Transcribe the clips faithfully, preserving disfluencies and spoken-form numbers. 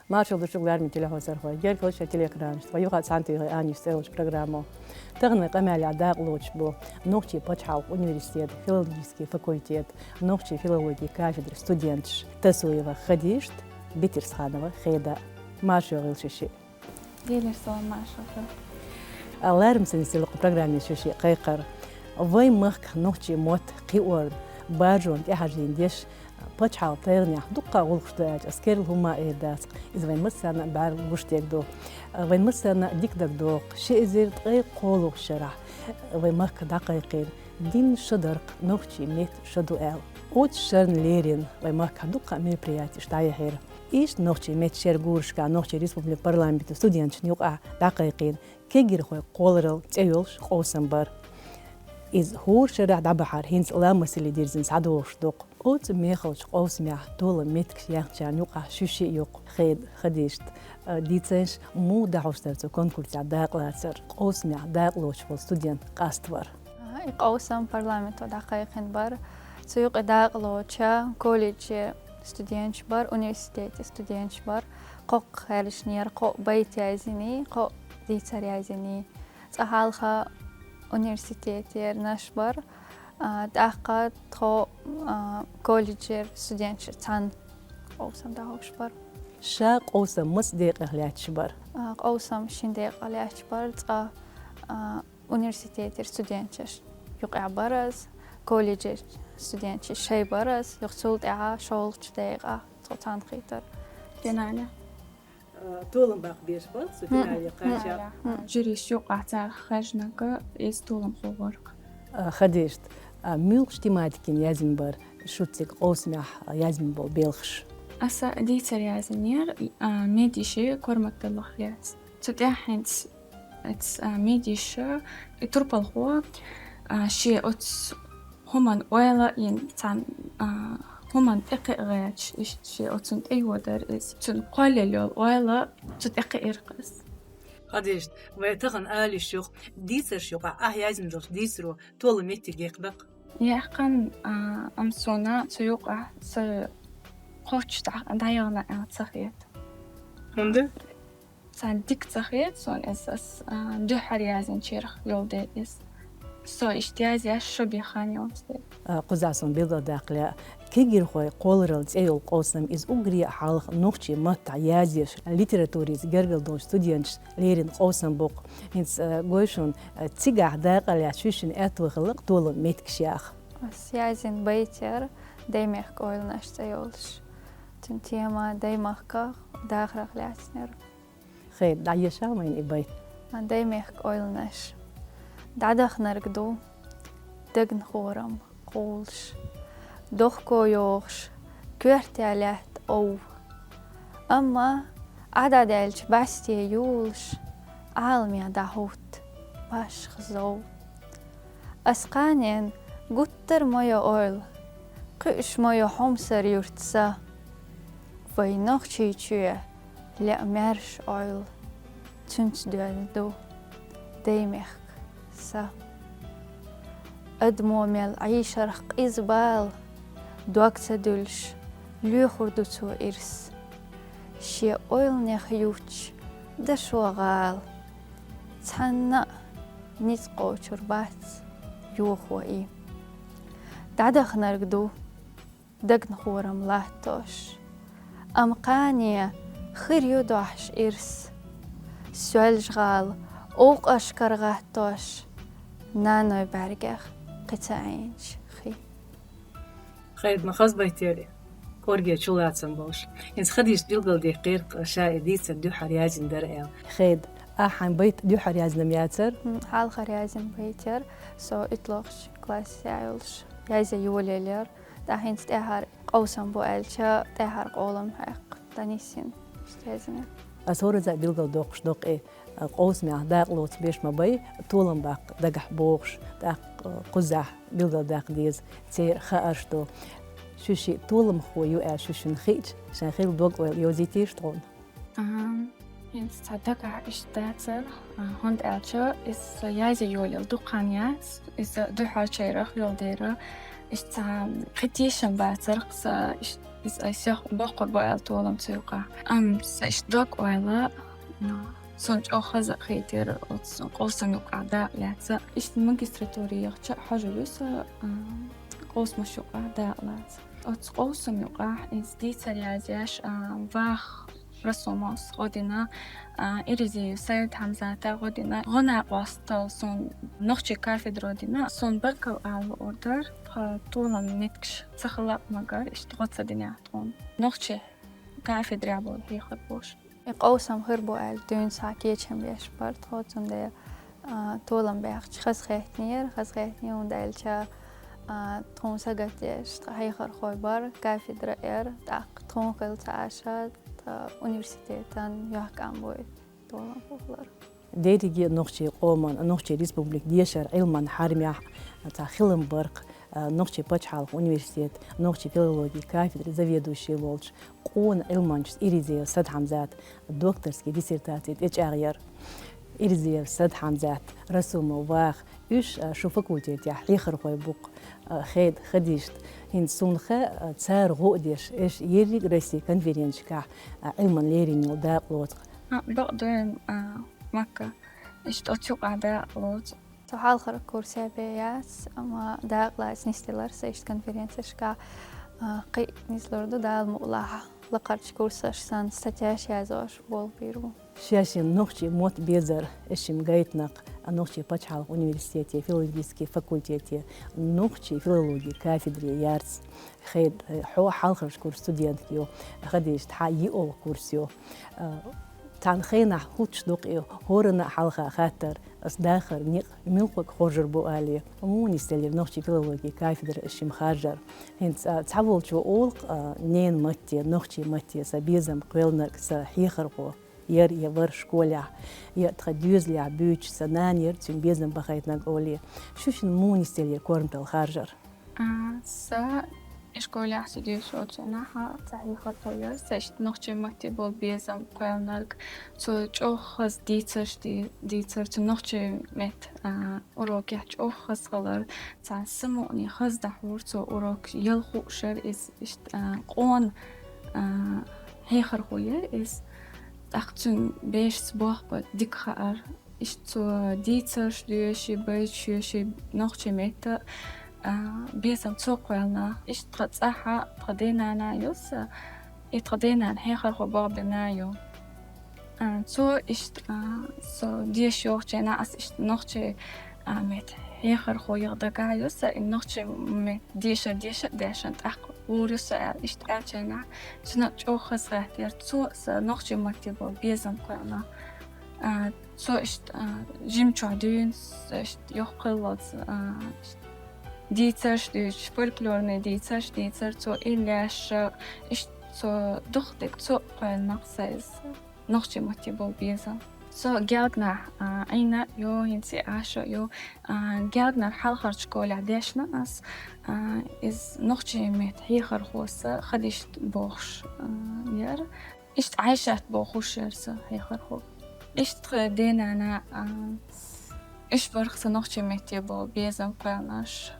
Маршал да шуга, лерам телехьосархой. Гергаргда шоай телеэкранаш тӀа юха цхьана тӀехьа «Аниш» цӀи йолча программо. Тахан вай къамаьлах дакъа лоацаш ба Нохчийн пачхьалкхан университета филологически факультета нохчийн филологи кафедра студенташ Тасуева Хадижат, Битирсханова Хеда. Маршо гӀийла шуьшиъ. Дилер салам, маршал хила. Лерам синсилкъ программе шуьшиъ кхайкхар. Вай махках нохчийн мотт кхиорна, баржонна тӀехьажийна деш, пачхьалкхан тайпанех дуккха гӀулакхаш да аьлча, ас керла хӀумма эр дац-кх. Иза вайна массарна а бӀаргагуш дерг да. Вайна массарна а дика дагадоагӀа, ши эзар ткъе кхоалагӀча шерашка вай махках дӀакхайкхийна дин шо дар-кх, нохчийн меттан шо ду аьле. Оцу шерна леррина вай махках дуккха а мероприятеш дӀаяьхьира. Иштта нохчийн меттан шеран гурашкахь Нохчийн Республикан парламентан студенташна юкъахь дӀакхайкхийна «Кегийрхой кхолларал» цӀе йолуш къовсам бар. Иза хӀора шарахь дӀабахьар хӀинца ламастале дирзина схьадогӀуш ду-кх. Оцу мехалчу къовсамехь толам меттигаш яьхначарна юкъахь шуьшиъ ю-кх, Хеда, Хадижат. Дийцалаш, муха дӀахьош дара цу конкурсехь дакъалацар, къовсамехь дакъа лоцуш волу студент къаставар? Ага, и къовсам парламенто дӀакхайкхина бара. Цу юкъа дакъа лоцуш колледжерчу студенташ бара, университетан студенташ бара. Кхоккха хаьржинера, кхоъ байт яздиний, кхоъ дийцар яздиний. Цкъа хьалха университетера нах бара, а, тӀаккха тхо, а, колледжера студенташ цхьаьна къовсам дӀахьош бара. Ша къовсам маца декъех лаьтташ бара? А, къовсам шина декъах лаьтташ бара, цкъа, а, университетера студенташ юкъахь бара ас, колледжерчу студенташ шайн бара ас, юха цул тӀаьхьа шолгӀачу декъехь тхо цхьаьна хийтира. Финалехь. А, толам баккха берш бара цу финале кхача? Жюрис юкъахь цара хаьржинарг иза толамхо вара-кх. А, Хадижат, а, муьлхачу тематикина яздина бара шуьца цига къовсамехь яздина болу белхаш? Аса дийцар яздинера, а, медийша корматаллах яц. Цу тӀехь хӀинца Эцу, а, медийша, и турпалхо, а, шен оцу хӀуманна ойла а йина, цхьана, а, хӀуманна тӀекхиа гӀерташ, иштта шен оцунна тӀейодар иза. Цунна кхоллаелла йолу ойла цу тӀекхиира-кх иза. Хадижат, вай тахана ала йиш ю-кх, дийцарш юкъахь ахь яздина долчу дийцаро толам меттиг яьккхина-кх? Яьккхина, а, амма суна цу юкъахь сан кхоччуш дӀа-, дӀаяхна аьлла ца хета. ХӀунда? Царна дика ца хета суна иза, ас, а, дуьххьара яздинчарах йолу дела иза. Со иштта язъеш шо бен хан йоцу дела. А, кхузахь суна билгалдаккха лаьа, «Кегийрхой кхолларал» цӀе йолу къовсам, иза уггаре а хьалха нохчийн маттахь язъеш, литературица гергарло долчу студенташа леррина къовсам бу-кх. ХӀинца, а, гой шуна, а, цигахь дакъа лаьцна шуьшинна аьтто хилла-кх толам меттигаш яха? Ас яздина байт яра «Даймехкан ойланаш» цӀе йолуш. Цуьнан тема даймахках, дахарах лаьцна яра. Хеда, дӀаеша вайна и байт. Даймехкан ойланаш. ДӀадаханарг ду дегнахорам кхуллуш, дохко йогӀуш, коьртехь лаьтта ов. Амма Ӏа дӀадаьлча бӀаьсте юлуш, Ӏаламехь дӀахӀутту башха зов. Ас кханенна гуттар а ма йо ойла, кхуьуш ма йо Хьомсара-Юрта са. Вайн Нохчийчоь лаьа маьрша Ӏойла, цуьнца доьзна ду даймехкан са. Адамо мел Ӏийшарх къиза бала, дог ца дуьллуш, лоьхур ду цо ирс. Шен ойланех юттуш дашо гӀала, цхьанна а ницкъ кхочур бац йохо и. ДӀадаханарг ду дегнахорам латтош, амма кхане хир ю дохьуш ирс. Соьлжа-ГӀала овкъашкара гӀаттош, наной бӀаьргех кхин ца Ӏийначу хи. Хеда, ма хаза байт яра и, кӀорге чулацам болуш. ХӀинца Хадижат билгалдаьккхира-кх ша и дийцар дуьххьара яздина дара аьлла. Хеда, ахь хьайн байт дуьххьара яздина-м яцара? ХӀм, хьалхара яздина байт яра, со итлагӀчу классехь йолуш язъян йолаелла яра. ТӀаккха хӀинца тӀаьхьара къовсам бу аьлча, тӀаьхьара къолам хьаькхна, дӀанисйина, иштта яздина. Ас хӀоразза а билгалдоккхуш доккху и, а, къовсамехь дакъа лоцу берш ма бай, толам баккха дагахь богӀуш, тӀаккха, а, кхузахь билгалдаккха деза, церан хаарш ду. Шуьшиъ толамхо ю аьлла шуьшинна хиъча, шайн хилла дог-ойла йовзийтийша тхуна. Ам, хӀинца цхьа дагахь иштта дацара, а, хӀунда аьлча иза со язъян йолаелла дукха хан яц, иза дуьххьарчарах йолу дела, иштта цхьа кхин тешам бацара-кх сан, иштта Иза айса боккхур бу аьлла толам цу юкъахь. Амма са иштта дог ойла, м, суна чӀогӀа хаза а хийтира оцу къовсам юкъахь дакъа лаьцна. Иштта магистратуре яхча а хьожур ю со, м, къовсамаш юкъахь дакъа лаца. Оцу къовсам юкъахь иза дийцар язъеш, а, ваха Расумовс гӀо дина, а, Иризиев Сайд-Хьамзата гӀо дина, гӀо накъостал суна нохчийн кафедро дина, суна баркалла ала луур дара, тхан толам меттигаш ца хилла а магар, иштта гӀо ца динехь тхуна. Нохчийн кафедрехь болу хьехархоша. И къовсам хир бу аьлла дуьйна схьа кечам беш бара тхо, цундела, а, толам баьхча хазахеттинера, хазахеттинера, хӀунда аьлча, а, тхуна сагатдеш, тхан хьехархой бара, кафедра яра, тӀаккха тхуна хилла ца Ӏаш, тхан университетан йоккха къам бу и толам хилар. Дерриге а нохчийн къоман, нохчийн республикан дешар Ӏилман хьарамехь, цхьа хилам баркх, а, нохчийн пачхьалкхан университет, нохчийн филологин кафедра заведующий волчу къона Ӏилманчас Иризиев Сад-Хьамзата докторский диссертаци тӀечӀагӀъяр. Иризиев Сад-Хьамзат, Расумов Ваха, уьш, а, шун факультетехь хьехархой бу-кх, а, Хеда, Хадижат. ХӀинца суна хаьа, а, цара гӀо а деш, уьш ерриг а Россин конференцешкахь, а, Ӏилман леррина йолу дакъа лоцу-кх. А, бакъдойн, а, Макка, иштта оцу юкъахь дакъа лоцу. Со хьалхара курсе бен яц, амма дакъа лаца нисделира со иштта конференцешкахь, а, кхин а нислур ду, Дала мукъ лахь, лакхарчу курсаш санна статьяш язъеш болх бийр бу. Шаьшшинна нохчийн мотт безар, эшшимма гайтинарг, а, нохчийн пачхьалкхан университетан филологически факультетан нохчийн филологин кафедре яц. Хеда, хьо хьалхарчу курсан студентка ю, Хадижат, хьан йиъолгӀа курс ю. А, цхьана хенахь хӀуттуш ду-кх и, хӀоранна а хьалха хаттар, ас дахар некъ муьлхарг хоржур бу алий, муха нисделира нохчийн филологин кафедра эшшимма харжар. ХӀинца, а, цхьаволчо олу-кх, а, ненан матте, нохчийн матте сан безам кхоьллинарг сан хьехархо яра я вара школехь, я тхан доьзалехь буьйцуш сан нана яра цуьнан безам бахийтинарг олий. Шу шинна муха нисделира корматалла харжар? А, сан и школехь со доьшучу хенахь цхьа хьехархо яра сан иштта нохчийн матте болу безам кхоьллинарг. Цо чӀогӀа хаза дийцарш ди-, дийцар, цу нохчийн меттан, а, урокехь чӀогӀа хаза хилар. Цхьа самукъане хаза дӀахьура цо урок, яла хууш яра иза, иштта, а, къона, а, хьехархо яра иза. ТӀаккха цуьнан бешаца болх бан дика хаьара. Иштта цо дийцарш доьший, байташ йоьший нохчийн меттан, а, безам цо кхоьллина. Иштта тхан цӀахь тхан денана ю сан, и тхан денана хьехархо болх бина ю. А, цо иштта, а, со деша йогӀучу хенахь ас иштта нохчийн, а, меттан хьехархо яха дагахь ю сан, и нохчийн меттан дешар деша а дешна, тӀаккха гӀур ю со аьлла, иштта аьллачу хенахь, цуьнан чӀогӀа хазахеттера, цо сан нохчийн матте болу безам кхоьллина. А, цо иштта, а, жимчохь дуьйна, сан иштта йоккха хиллалц, а, иштта дийцарш дуьйцуш, фольклорный дийцарш дийцар цо, иллеш, иштта цо дукха дерг цо а кхоьллина-кх сан иза, нохчийн матте болу безам. Со Гелганахь, а, Ӏийна а ю, хӀинца а Ӏаш а ю, а, Гелганара хьалхарчу школехь дешна ас, а, иза нохчийн меттан хьехархо сан Хадижат бохуш, а, яра. Иштта Ӏайшат бохуш яра сан хьехархо. Иштта тхан денана, а, уьш бара-кх сан нохчийн метте болу безам кхоьллинарш.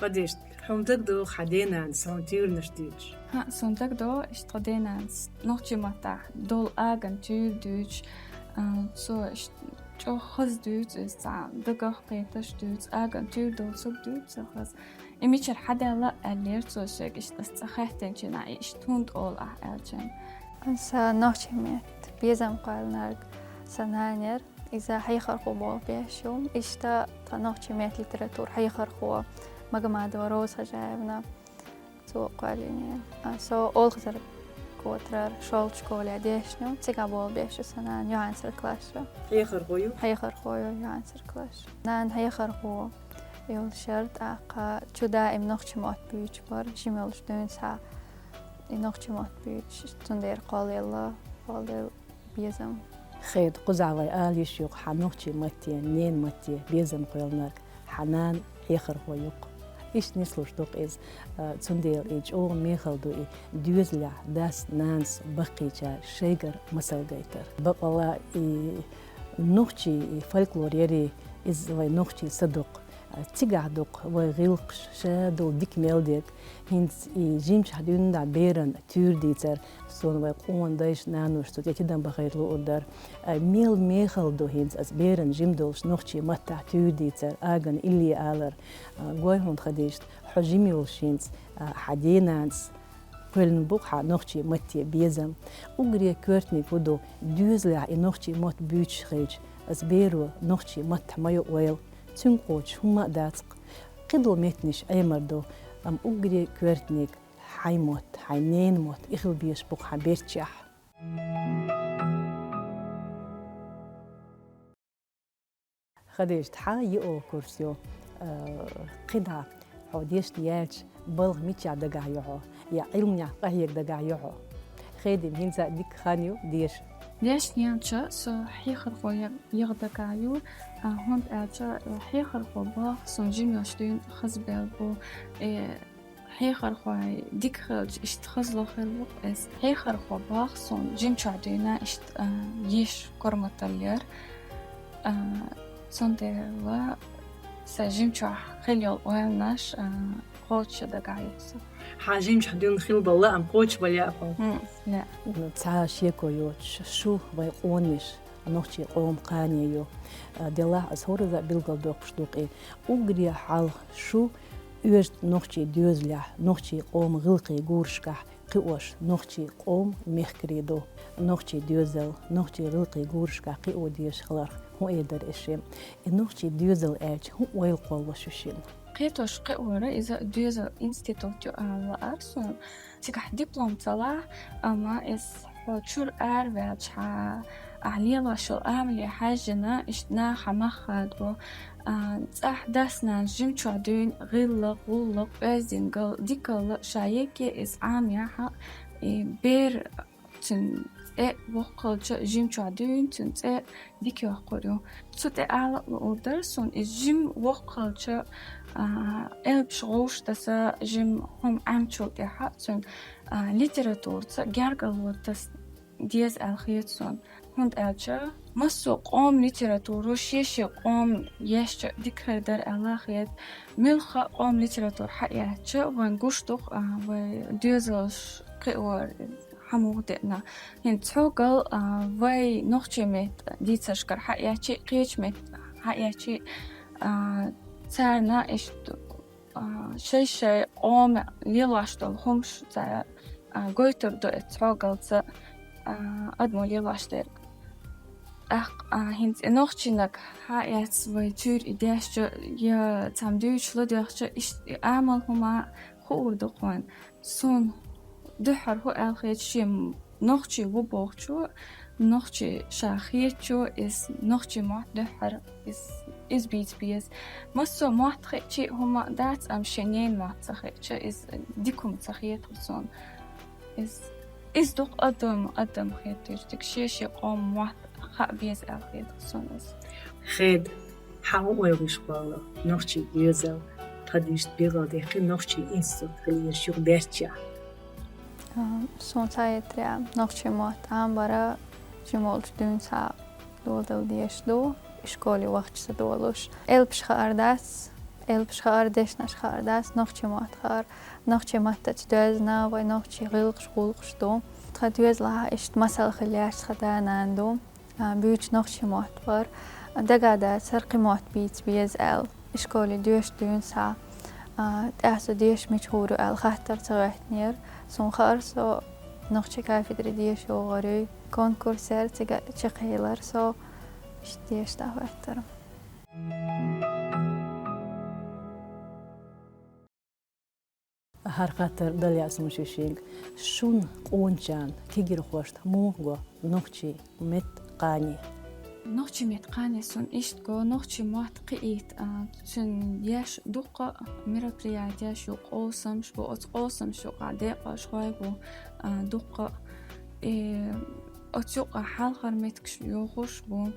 Хадижат, хьуна дагадогӀу хьан денанас хьуна туьйранаш дуьйцуш? ХӀаъ, суна дагадогӀу, иштта тхан денанас нохчийн маттахь долу аган туьйра дуьйцуш, а, цо иштта чӀогӀа хаза дуьйцу иза, цхьа дагах кхеташ дуьйцу, аган туьйра долу цуьнга дуьйцу сан хаза. И мичара хьадаьлла аьллера цо соьга, иштта ас цкъа хаьттинчу хенахь, и иштта хӀунда олу ахь аьлча. Сан нохчийн меттан безам кхоьллинарг сан нана яра, иза хьехархо болх беш ю. Иштта тхан нохчийн меттан литературан хьехархо Магомадова Роза Хажаевна, цо кхоьллинера. А, со Олхазар-Котарара шолгӀачу школехь дешна ю, цигахь болх беш ю сан нана юьхьанцара класса. Хьехархо ю? Хьехархо ю юьхьанцара класса. Нана хьехархо йолуш яра, тӀаккха чу даим нохчийн мотт буьйцуш бара, жима йолуш дуьйна схьа и нохчийн мотт буьйцуш, цундела кхоллаелла, кхоллаелла безам. Хеда, кхузахь вай ала йиш ю-кх хьан нохчийн матте, ненан матте безам кхоьллинарг хьан нана хьехархо ю-кх. Иштта нислуш ду-кх иза, а, цундела и чӀогӀа мехала ду и доьзалехь дас, нанас баккхийчара шайгара масал гайтар. Бакъалла и нохчийн и фольклор ярий, иза вайн нохчийн са ду-кх. Цигахь дукха вай гӀиллакхаш ша долу дика мел дерг, хӀинца и жимчохь дуьйна беран туьйра дийцар, суна вай къона дайша, наноша цу тӀе тидам бахар луур дара. Мел мехала ду хӀинца аса беран жима долуш нохчийн маттахь туьйра дийцар, агана илли алар. Гой хьуна, Хадижат, хьо жима йолуш хӀинца, хьан денанас кхоьллина бу хьан нохчийн матте безам. Уггаре коьртаниг хӀун ду, доьзалехь и нохчийн мотт буьйцуш хилча, аса беро нохчийн маттахь ма йо ойла, цуьнга кхочуш хӀумма а дац-кх. Кхидолу меттанаш Ӏемар ду, амма уггаре коьртаниг хьайн мотт, хьайн ненан мотт, и хила безаш бу хьан бертехь. Хадижат, хьан йиъолгӀа курс ю, э, кхидӀа хьо дешна яьлча, балха миччахь дагахь ю хьо, я Ӏилманехь къахьега дагахь ю хьо? Хедим, хӀинца а дика хан ю деша. Дешна яьлча, со хьехархо я-, яха дагахь ю, а, хӀунда аьлча, э, хьехархо бахахь, суна жима йолуш дуьйна хаза бевлла бу, э, хьехархой дика хилча, иштта хазло хир бу-кх иза. Хьехархо бахахь, суна жимчохь дуьйна иштта, а, еш корматаллера. А, цундела сан жимчохь хила йолу ойланаш, а, кхочуш дагахь ю сан. Хьан жимчохь дуьйна хила бала, амма кхочуш бала яа хьуна? М, лаьа. Цхьа шеко йоцуш, шу вай къонаш, нохчийн къоман кхане ю. А, делахь аса хӀоразза а билгалдоккхуш ду-кх и. Уггаре хьалха шу оьшда нохчийн доьзалехь, нохчийн къоман гӀиллакхийн гурашкахь кхиош нохчийн къоман мехкарий ду. Нохчийн доьзал, нохчийн гӀиллакхийн гурашкахь кхио дезаш хиларх хӀун эр дара аш шен? И нохчийн доьзал аьлча, хӀун ойла кхоллало шу шена? Кхетош кхиор иза доьзалан институт ю ала лаьара суна. Цигахь диплом ца лахь, амма иза хьо чуьра араваьлча, ахь лелош йолу амале хьаьжжина, иштта наха хьан мах хадабо. А, цӀахь дас-нанас жимчохь дуьйна гӀиллакх, гӀуллакх, оьздангалла, дикалла ша егге иза Ӏамаяхь, и бер цуьнан цӀе воккхалча жимчохь дуьйна, цуьнан цӀе дика йоккхур ю. Цу тӀе ала а луур дара суна, иза жима воккхалча, а, элпаш гӀовш даса, жима хӀума Ӏемачул тӀаьхьа цуьнан, а, литератураца гергарло таса деза аьлла хета суна. ХӀунда аьлча массо а къоман литературо шен-шен къоман ешча дика хир дара аьлла хета. Муьлхха а къоман литература хьаэцча, вайн гуш ду-кх, а, вай доьзалш кхиор хьан муха деана. ХӀинца цхьогал, а, вай нохчийн меттан дийцаршкара хьаэцчи, кхечу меттан хьаэцчи, а, царна иштта, а, шай-шай къоман лелош долу хӀумаш цара, а, гойтур ду эцу цхьогалца, а, адамо лелош дерг. ТӀаккха, а, хӀинца и нохчийнаг хьаэц вай цуьйра и дешча, я цхьамма дуьйцуш ладоьгӀча, иштта и амал хӀума хуур ду-кх вайн. Суна дуьххьара хӀун аьлла хета, шен нохчи ву бохучо, нохчи ша хетачо, иза нохчийн мотт дуьххьара, иза, иза бийца беза. Массо а мотт хиъча а хӀума дац, амма шен ненан мотт ца хиъча, иза дика хӀума ца хета суна. Иза, иза ду-кх адам, адам хеташ дика, шен-шен къоман мотт хаа беза аьлла хета суна иза. Хеда, хьан хӀун ойла йиш кхоллало нохчийн доьзал, тхан дийшта бегӀалдехкина нохчийн институт хила езаш юха баьрччехь? А, суна цхьа хетарехь, нохчийн мотт Ӏамабар жима волчу дуьйна схьа доладала дезаш ду, школе вахча ца долуш. Элпаш хаар дац, элпаш хаар, дешнаш хаар дац, нохчийн мотт хаар, нохчийн маттаца доьзна вай нохчийн гӀиллакхаш, гӀуллакхаш ду. Тхан доьзалахь иштта масал хила лаьраш тхан да-нана ду. А, буьйцу нохчийн мотт бара. Дагадацар кхин мотт бийца беза аьлла. Школе доьшуш дуьйна схьа, а, тӀаьхьа со деша мича гӀур ю аьлла хаттар ца хӀоьттинера. Суна хаьара со нохчийн кафедре деша йогӀур юй. Конкурс яра, цига чекхъелира со. Иштта деша дӀахӀоьттира. ХӀара хаттар дала яа суна шуьшинга. Шуна къоначарна, кегийрхошна муха го нохчийн меттан кхане? Нохчийн меттан кхане суна иштта го, нохчийн мотт кхиийта, а, цуьнан еш дуккха а мероприятеш ю, къовсамаш бу, оцу къовсамаш юкъахь декъашхой бу, а, дуккха а. И оцу юкъахь хьалхара меттигаш йохуш бу.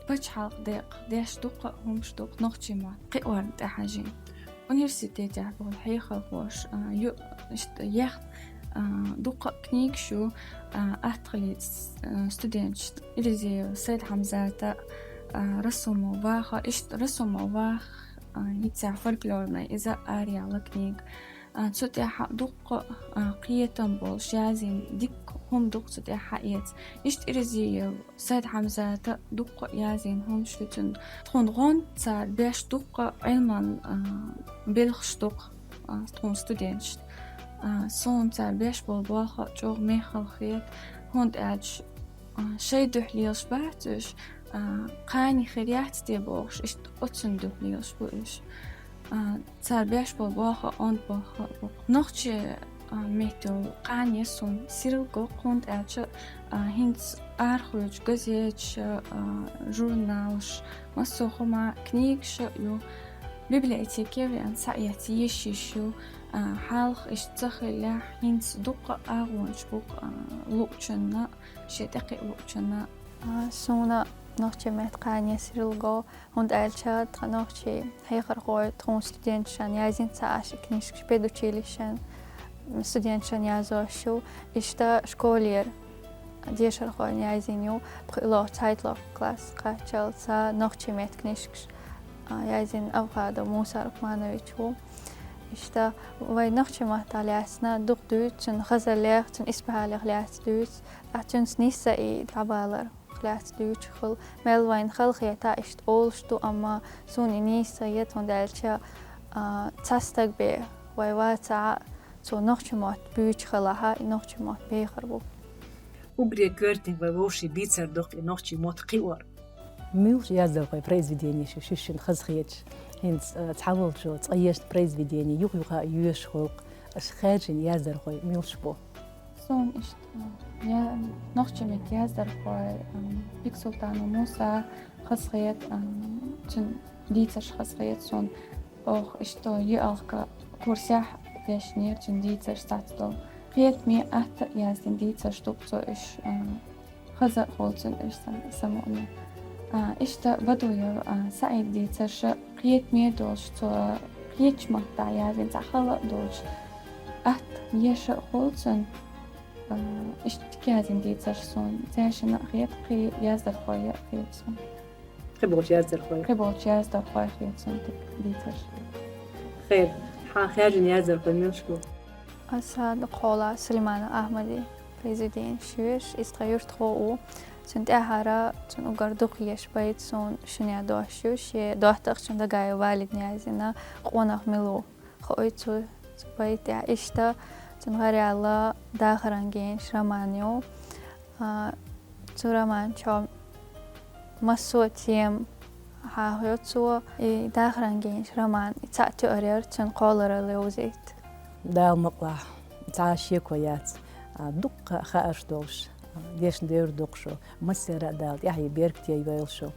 Пачхьалкх декъ деш дуккха а хӀумаш ду-кх нохчийн мотт кхиорна тӀехьажийна. Университетехь болу хьехархоша, а, ю-, иштта ех-, а, дуккха а книгаш ю, а, Аттахалица, а, студенташна, Элизеева Сайд-Хьамзата, а, Расумова Ваха, иштта Расумова Ваха, а, йицъяь фольклорная, иза араяьлла книга. А, цу тӀехьа дуккха, а, кхетам болаш язйина дикка хӀума ду-кх цу тӀехьа хьаэца. Иштта Ирзиев Сайд-Хьамзата дуккха язйина хӀумаш ду цун. Тхона гӀонд цар беш дуккха Ӏилман, а, белхаш ду-кх, а, тхона студенташта. А, сона цар беш бола болх чӀоагӀа мехала хет, хӀунда аьлча, а, шоай духьа лелаш бац уж, а, кхане хир яц те бохуш, иштта оцун духьа лелаш бу уж. А, цар беш бола болх онда болх бу-кх. Нохчийн, а, меттала кхане суна сирла го-кх, хӀунда аьлча, а, хӀинца арахьочу газеташа, а, журналаша, массо а хӀума, книгаш а ю, библиотеке веана схьаэца еш йиш ю, а, хьалха иштта ца хиллехь, хӀинца дуккха а агӀонаш бу-кх, а, луучунна, шен тӀекхиа луучунна. А, суна нохчийн метта кхане сирла го, хӀунда аьлча тхан нохчийн хьехархой тхона студенташна язйина ца Ӏаш и книжкаш, педучилищен студенташна язъеш ю, иштта школера дешархойн язйина ю, пхиълохчу, цхьайтталгӀа класс кхаччалца нохчийн метта книжкаш, а, язйина Авхадов Муса Рахманович ву. Иштта вай нохчийн маттах лаьцна дукха дуьйцу, цуьнан хазаллех, цуьнан исбахьалех лаьцна дуьйцу, ткъа цуьнца нийса и дӀабалар лаьцна дуьйцуш хила. Мел вайна хала хетахь, иштта олуш ду, амма суна и нийса ца хета, хӀунда аьлча, а, цхьа стаг бен вай вацахь а, цо нохчийн мотт буьйцуш хилахь а, и нохчийн мотт бехар бу. Уггаре коьртаниг вай вовшийн бийцар ду-кх и нохчийн мотт кхиор. Муьлш яздархойн произведенеш ю шуьшинна хазахеташ? ХӀинца, а, цхьаволчо цкъа ешна произведени юха-юха а йоьшуш хуьлу-кх, аша хаьржина яздархой муьлш бу? Суна иштта, а, я-, нохчийн метта яздархой, а, Бексултанов Муса хазахета, а, цуьнан дийцарш хазахета суна. Оха иштта йиъалгӀа курсехь дешнера цуьнан дийцарш цхьацца долу. Кхетаме, атта а яздина дийцарш ду-кх цо уьш, а, хаза а хуьлу цуьнан уьш сан-, самукъане. А, иштта Бадуев, а, СаӀидан дийцарш кхетаме а долуш, цо кхечу маттахь яздина, цхьа хала а долуш, атта еша а хуьлу цуьнан. А, иштта дика яздина дийцарш суна цаьршинна а хета, кхин яздархой а хета суна. Кхин болчу яздархой? Кхин болчу яздархой хета суна дика дийцарш. Хир, хьан хаьржина яздархой муьлш бу? Аса дукха хьолахь Сулейманов Ахьмадан произведенеш йоьшу, иза тхан юьртахо а ву. Цуьнан тӀаьхьара цуьнан уггар дукха езаш байт суна шуьнан дош ю, шен доттагӀчун Дагаев Валидан яздина «Къонах мила ву» хоуьйту цу, цу байтехь. Иштта цуьнан гӀараяьлла «Дахаран генаш» роман ю. А, цу роман чохь массо а тема хьахайо цо, и «Дахаран генаш» роман, и цхьаъ тоьар яра цуьнан кхолларалла йовзийта. Дала мукъалахь, цхьа а шеко яц, а, дуккха а хаарш долуш, а, дешна девр ду-кх шу, массеран а Дала тӀаьхье беркате йойла шу.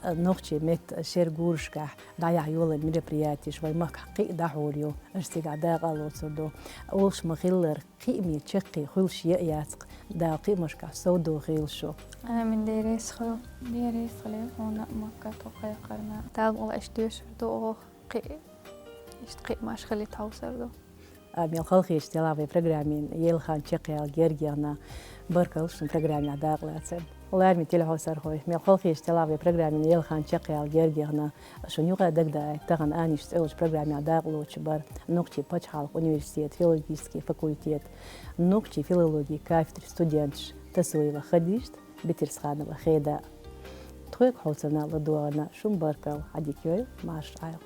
А, нохчийн меттан шеран гурашкахь дӀаяхьа йолу мероприятеш вайн махкахь кхин а дӀахьур ю, аша цигахь дакъа а лоцур ду. Олуш ма-хиллара, кхиаме чаккхе хуьлуш а яц-кх, Дала кхиамашкахь совдохийла шу. Амин, Дела реза хуьлда. Дела реза хуьлда хьуна а, Макка, тхо кхайкхарна. Дала мукъалахь, иштта доьшур ду оха, кхин а, иштта кхиамаш хилийта хьовсур ду. А, мел халахеташ делахь вайн программин елла хан чекхъяла герга яхна. Баркалла шуна программехь дакъалацарна. Лараме телехьовсархой, мел халахеташ делахь вайн программин елла хан чекхъяла герга яхна. Шуна юкъа дагадаийта тахана «Аниш» цӀе йолчу программехь дакъалоцуш бара Нохчийн пачхьалкхан университетан филологически факультетан нохчийн филологин кафедрин студенташ Тасуева Хадижат, Бетирсханова Хеда. Тхоьга хьовсарна ладогӀарна шун баркалла, Ӏадика йойла, марша Ӏайла.